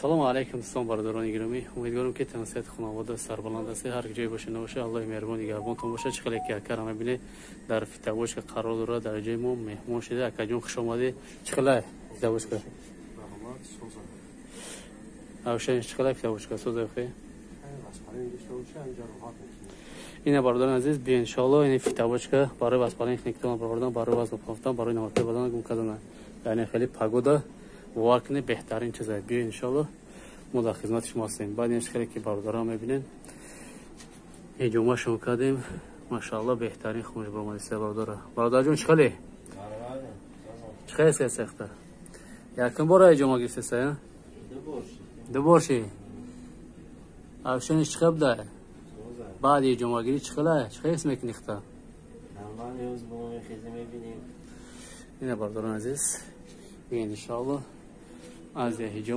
Салому алайкум, дӯстон, бародарони гиромӣ. Умедворам, ки тансиҳат, хонавода сарбаланд ҳастед. Ҳар ҷое боша, набоша, Аллоҳи меҳрубон нигаҳбонтон бошад. Чӣ хеле ки акара мебинед, дар фитобочка қарор дорад, дар ҷои мо меҳмон шуда. Акаҷон, хуш омадӣ. Чӣ хелай фитобочка? Авшан, чӣ хелай фитобочка? Соза хе? Ина, бародарони азиз, биё, иншоалло, ин фитобочка барои воспаление хникитон баровардан, барои вазн пафтан, барои намакҳои бадан гум кардан, яъне хеле погода бовар кунед, беҳтарин чиза. Биё, иншоалло, мо дар хизмати шумо ҳастем. Баъд ин хеле ки бародарон мебинед, ҳиҷомашон кардем, машаалло, беҳтарин хунш баромадиста. Бародара, бародарҷон, чӣ хеле? Чӣ хеле сехта? Якум бора ҳиҷома гирифтеса? Ду бор ши. Авшаниш чӣ хел буда? Баъди ҳиҷомагирӣ чӣ хела, чӣ хел ҳис мекунӣ хта? Ина, бародарон азиз, иншоалло, аз ҳиҷом.